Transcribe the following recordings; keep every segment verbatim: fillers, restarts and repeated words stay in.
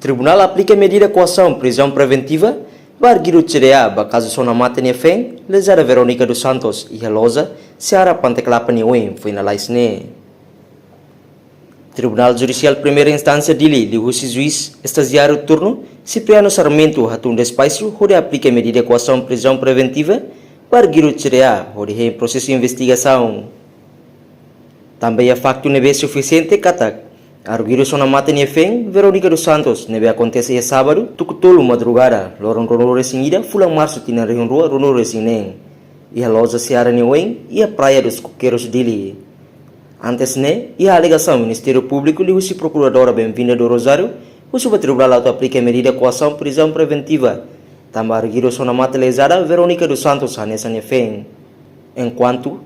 Tribunál aplika medida koasaun prizaun preventiva ba arguidu C D A ba kazu sona mate nia feen, lezada Verónica dos Santos, iha loja Seara Pante Kelapa nia oin, foin lalais ne'e. Tribunál Judisiál Primeira Instánsia Dili, liuhusi juís estajiáriu turnu Cipriano Sarmento, hatún despaxu hodi aplika medida koasaun prizaun preventiva ba arguidu C D A hodi hein prosesu investigasaun. Tanba iha faktu ne'ebé sufisiente katak arguidu sona mate nia feen, Verónica dos Santos, ne'ebé akontese iha sábadu, tuku tolu madrugada, loron ruanulu-resin-ida fulan Marsu tinan rihun rua ruanulu-resin-neen, iha loja Seara nia oin, iha Praia dos Coqueiros, Dili. Antes ne'e, iha alegasaun Ministériu Públiku liuhusi Prokuradora Benvinda do Rosário husu ba tribunál atu aplika medida koasaun prizaun preventiva tanba arguidu sona mate lezada Verónica dos Santos hanesan nia feen. Enkuantu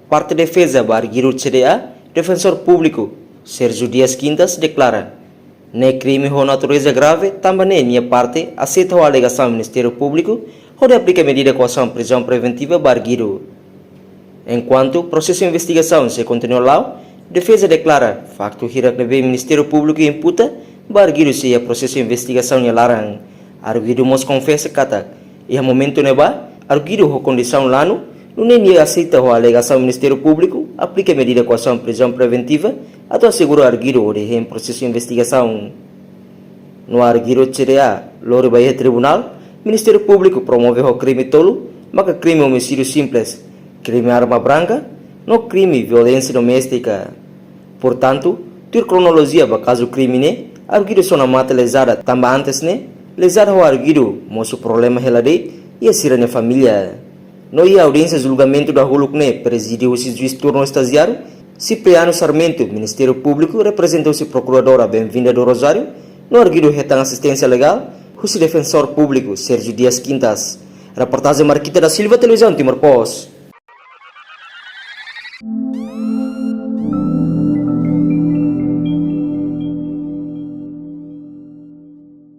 parte defeza ba arguidu C D A, Defensór Públiku Sérgio Dias Quintas deklara, ne'e krime ho natureza grave, tanba ne'e nia parte aseita ho alegasaun Ministériu Públiku hodi aplika medida koasaun prizaun preventiva ba arguidu. Enkuantu prosesu investigasaun sei kontinua la'o, defeza deklara faktu hirak ne'ebé Ministériu Públiku imputa ba arguidu sei iha prosesu investigasaun nia laran. Arguidu mós konfesa katak iha momentu ne'ebá arguidu ho kondisaun lanu, nune'e nia aseita ho alegasaun Ministériu Públiku aplika medida koasaun prizaun preventiva atu asegura arguidu hodi hein prosesu investigasaun. No arguidu C D A lori ba iha tribunál, Ministériu Públiku promove ho krime tolu, maka krime omisídiu simples, krime arma branka, no krime violénsia doméstika. Portantu, tuir kronolojia ba kazu krime ne'e, arguidu sona mate lezada tanba antes ne'e lezada ho arguidu mosu problema hela de'it iha sira-nia família. No iha audiénsia julgamentu dahuluk ne'e prezide husi juís turnu estajiáriu Cipriano Sarmento, Ministériu Públiku reprezenta husi Prokuradora Benvinda do Rosário, no arguidu hetan asisténsia legál husi Defensór Públiku Sérgio Dias Quintas. Reportajen Marquita da Silva, Televizaun Timor Post.